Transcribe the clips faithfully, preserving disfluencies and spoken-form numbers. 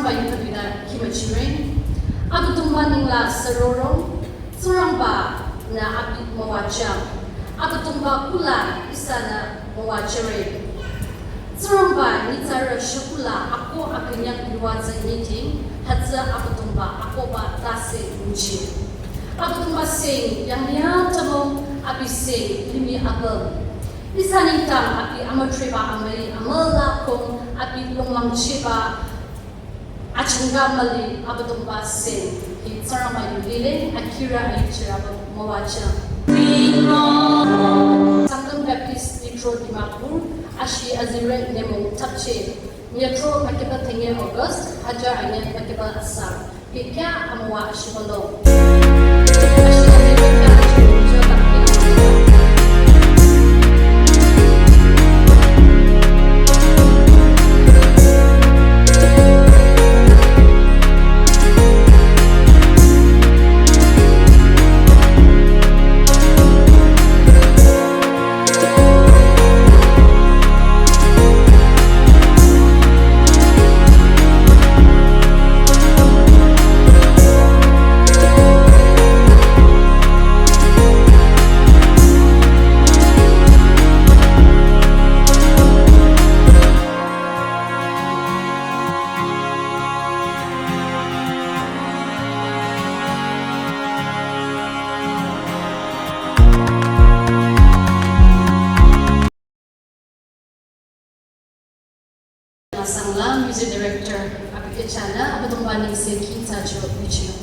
Ayutabida kimachire. Abüdongba nengla süroro. Tsingrangba-nü abi müwajüng. Abüdongba kuhla ihsanü müwajüre. Tsingrangba nyitsarü shükuhla akoh akünyang yuwa tsü nyiding, hütsü Abüdongba akohba tase nguchi. Abüdongba seng yangya tamong abi seng limih apüm. Ihsa nengdang abi amütreba amüi amüla kong abi longmangchiba achangka müli Abüdongba seng hi Tsingrangba yu lile, akirü ayuchirü müwajüng. Sangtam Baptist Nitro Dimapur, ashi azire nemung tapche. Nitro makiba tenye August, hajar anyüh makiba asang. Pikya amüwa ashibalo. Sangla, Music Director, abi kehchale, Abüdongba nengse kihta cho yuchilo.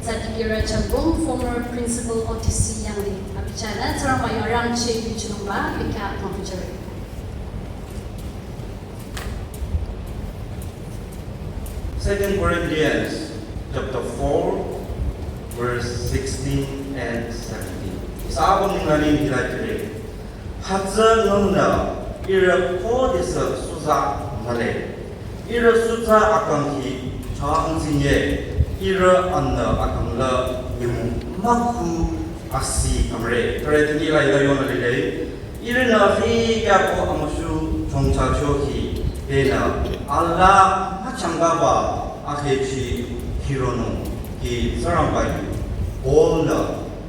Tsadikira Chambung, former principal O T C Yangli, abi kehchale, Tsingrangba yu arangcheh yuchinungba, pikya pangpujare. Second Corinthians chapter four, verse sixteen and seventeen. Ihsa apüm ninglang hila jüre. Hütsünü ihrü khodesü suza mühle. Ihrü suza akang hi changzinye. Ihrü anü akang la nyümong müku asi kamre. Kare tini la ila yonü lile. Ihrünü hi kya ko amüsü chongcha cho hi, tenü alaa müchangkaba akhechi hironung hi Tsingrangba yu. Paul-nü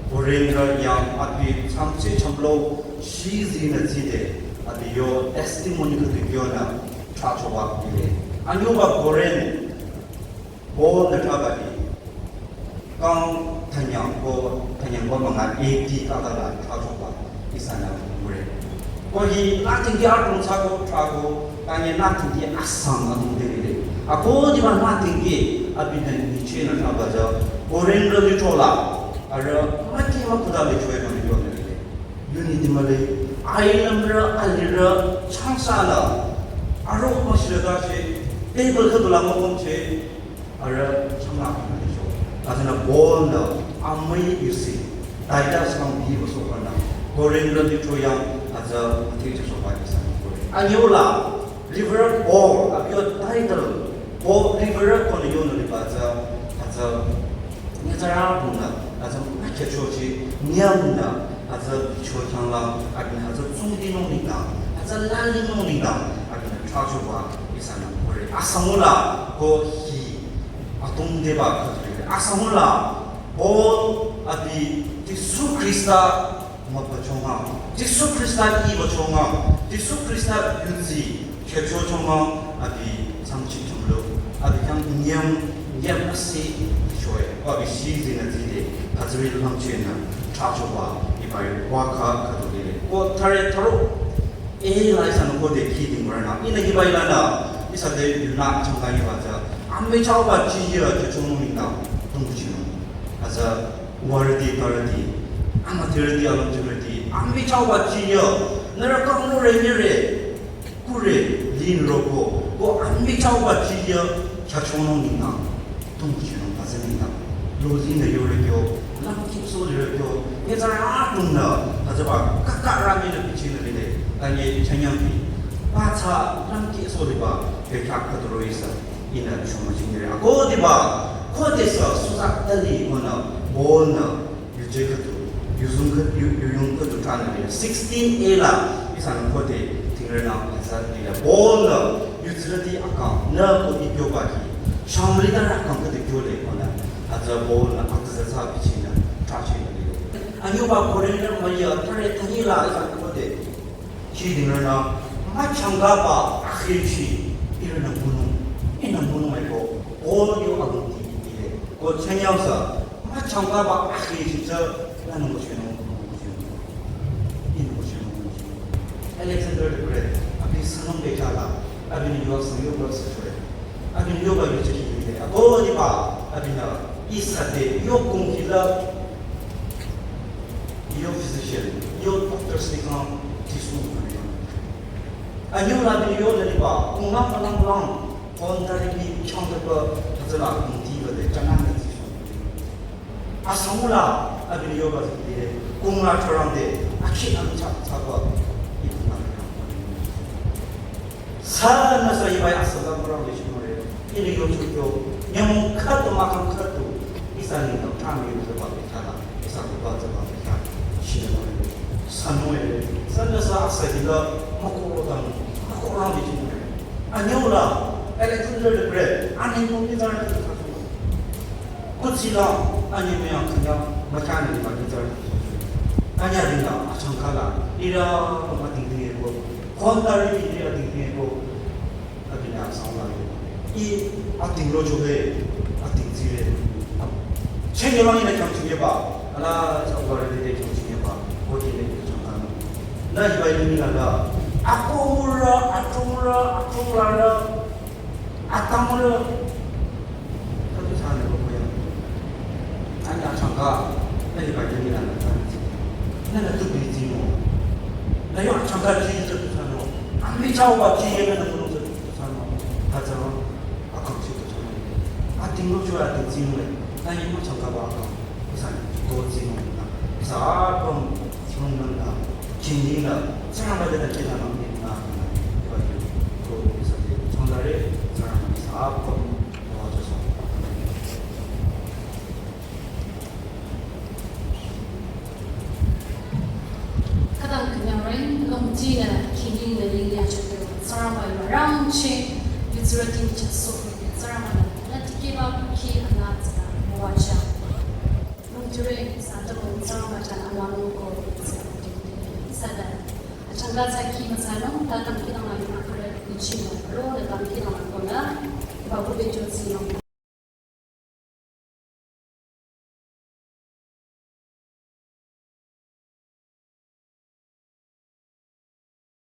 Korinth yang abi changche changlo shizi nü zide abi yo testimony khüdu kyonü thrachoba bile. Anyüba Korinth Paul-nü thraba hi, kang thanyang ko, thanyang ko münga A D kaka la thrachoba ihsanü ngure. Ko hi nütingki arung thsako thrako, kanye nütingki asang adung de bile. Ako diba nütingki abinü nyichehnü thraba tsü, Korinth li chola. Arüh müti mükuda le choi mani yonü lile. Unity mühle, ailümrü, alirü, changsa la. Arüh müshirü da she, table khüdu la mükom che, arüh changla mani cho. Azana Paul nü, amai yusi, Titus kang bi baso kana. Korinth rü di choyang, aza, mati cho so ba yusi. Anyola, Reverend Paul, abi yo title, Paul Reverend ko ne yonü liba tsü, atsü, nyitsarü bunü, atsü, akya chochi, nyamnü, atsü, cho changla, abinü, atsü, tsungdi nung ningdang, atsü, lali nung ningdang, abinü, cha choba, ihsanü, kore, asamula, ko hi, atungdeba, kore, asamula, Paul, abi, Jisu Krista, mübüchongang, Jisu Krista ibüchongang, Jisu Krista yudsi khyüchochongang, abi sangchi chonglo, abi khyang nyam, nyam asi, choi, abi shi zinü zide, azri langchenü, chachoba, ibai, waka, kadodile. Ko thare tharo, eh, la ihsanü ko de ki ding murana, ina ibai lana, ihsa de yuna chonga iba za, ambe chaoba chi ya, khyüchongang ningdang, tungchino. Aza, Warüti, tarüti, ama tirüti, along tirüti, ambi chaoba chiyo, nührü kang nührü nyire, kure, lin roko, ko ambi chaoba chiyo, chachonung ningdang, tungchinung pazan ningdang, lozin nü yore kyo, lam kipso lire kyo, nyitsarü atung nü, azaba, kaka rami nü pichi nü lile, tanye chanyang pi, patsa, lam kipso liba, pekak katuro isa. Ihnü chuma chinire. Akodiba, khodesü suza tali konü, bonü, yuje khüdu, yuzung khüdu, yu-, yuyung khüdu tanü le. Sixteen A la, ihsanü khode, tingre na, ihsa dile. Bonü, yuzreti akang, nü ko ikyo baki. Shangri da akang khüdu kyo le konü. Aza bonü, akza sa bichinü, trachinü le. Anyoba Korinth maya, tare tani la, ihsanü khode. Chidingrünü, müchangkaba akhechi, ihrünü ngunung, ihnü ngunung eko, o yo alungti ile. Ko chanyausa, müchangkaba akhechi tsü, nanu ko chenu, ihnü ko chenu. Alexander the Great, abi sanung bekala, abi ni yo sang yo ko sa chore. Abinü yoba yuchehile. Akodiba, abinü, ihsa te, yo kung hila, yo physician, yo doctor stikang, tisung kuri. Anyo la abinü yo laliba, kung lang lang lang, kontari bi, chang de ba, tazala, kung ti ba de, chang na tisung. Asamula, abinü yoba zikide, kung la charang de, akhi ang chak chak ba, ikung la charang. Sa nüsa ibai asala murang de chimore. Ini yo chukyo. Nyamung khatu makang khatu. Ihsa ni no tami yo ba betala. Ihsa ko ba ba betala. Chimore. Sa noe. Sa nüsa asa ila makoro dang. Makoro dang de chimore. Anyola. Alexander the Great. Ani mo ni dara. Kutsila, ani me ang kanya, makani ma ni zar. Ani adinga, achangkala, ira, ma ding ding ko, kontari ira ding ding ko, adinga sauna. I, ading lo jo he, ading zire. Chenye ma ni na kyang chinye ba, ala, sa uwa re de kyang chinye ba, ko de ne kyang chinye ba. Na ibai ni la la. Akomura, atomura, atomura. Atamura. Tatu sane ko koya. Ani achangka, nani ba jeni na na. Nana tu bi jimo. Na yo achangka ji tatu sano. Ami chao ba ji ye na na tu sano. Tatu sano. Akam si tatu sano. Ating lo chua ating jimo. Na yo achangka ba akam. Isan ko jimo na. Isa akam. Chungnang la, chingding la, Tsingrangba de kina nang ni na, ba yu, ko, sa de, chungdare, Tsingrangba ni sa ko, wa jo so. Khütang künyang ren, longji nü, chingding nü, ling ya chütü, Tsingrangba yu rangchi, yu zürü ting chütso, Tsingrangba nü, nü tikehba kuki ana tsüta, wa cha. Longtire, sa tabo Tsingrangba chah anwanung ko, sa tabo. Sa da. Achangka sa ki müsanung, ta tam ki nang la yuna kare, ichi ma, ro da tam ki nang la kona, ba bu be jo si nung.